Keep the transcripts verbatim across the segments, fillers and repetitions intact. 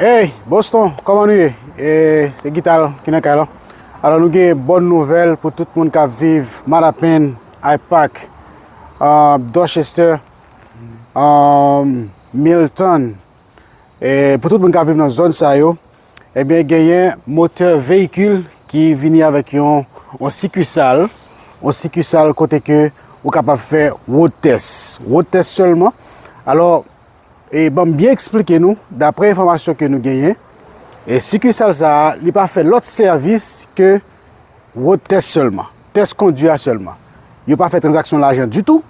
Hey, Boston, kòman nou ye? E, se Gital ki nan kay la. Alò, nou gen bòn nouvèl pou tout moun k ap viv Mattapan, Hyde Park, uh, Dorchester, um, Milton. E, pou tout moun k ap viv nan zòn sa yo, ebyen, genyen motè veyikil ki vini avèk yon, yon sikisal, yon sikisal kote ke ou kapab fè road test. Road test sèlman. Alò, e ban m byen eksplike nou, daprè enfòmasyon ke nou genyen, e sikisal sa a, li pa fè lòt sèvis ke road test sèlman, tès kondwi a sèlman. Yo pa fè tranzaksyon lajan ditou,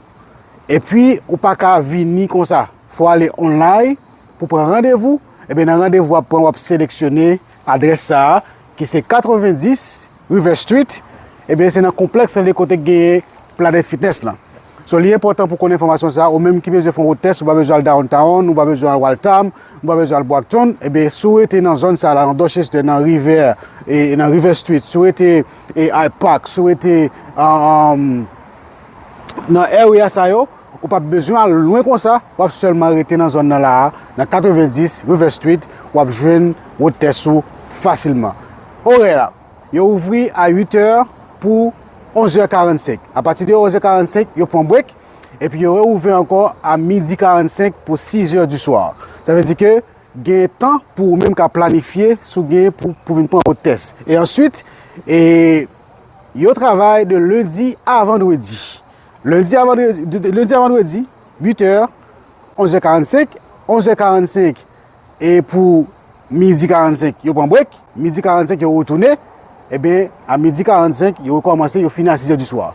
epi ou pa ka vini konsa. Fò w ale online pou pran randevou, ebyen nan randevou w ap pran, w ap seleksyone adrès sa a, ki se katrevendis River Street, ebyen se nan konplèks lan li ye kote k genyen Planet Fitness lan. So, li enpòtan pou w konn enfòmasyon sa a, ou menm ki bezwen fè yon road test, ou pa bezwen al downtown, ou pa bezwen al Waltham, ou pa bezwen al Brockton, ebyen, si w rete nan zòn sa a la, nan Dorchester, nan River, e, nan River Street, si w rete, e, Hyde Park, si w rete, um, nan area sa yo, ou p ap bezwen al lwen konsa, w ap sèlman rete nan zòn nan la a, nan katrevendis River Street, w ap jwenn road test ou fasilman. Orè la, yo ouvri a uit è pou onz è karannsenk. Apati de onz è karannsenk, yo pran break, epi yo reouvè ankò a midi karannsenk pou sis è di swa. Sa vle di ke gen tan pou ou menm ka planifye si w gen pou, pou vin pran road test. E answit, e, yo travay de lendi a vandredi. Lendi a vandredi, de, de lendi a vandredi, uit è, onz è karannsenk, onz è karannsenk, e pou midi karannsenk, yo pran break, midi karannsenk, yo retounen, ebyen, a midi karannsenk, yo rekòmanse, yo fini a sis è di swa.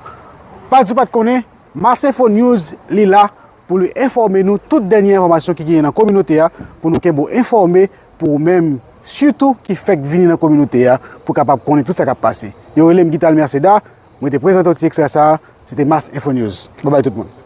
Pa di w pa t konnen, Mass Info News, li la pou li enfòme nou tout dènye enfòmasyon ki genyen nan kominote a, pou nou kenbe w enfòme, pou ou menm, sitou ki fèk vini nan kominote a, pou w kapab konnen tout sa k ap pase. Yo rele m Gital Merceda, mwen te prezante w ti ekstrè sa a, se te Mass Info News. Babay tout moun.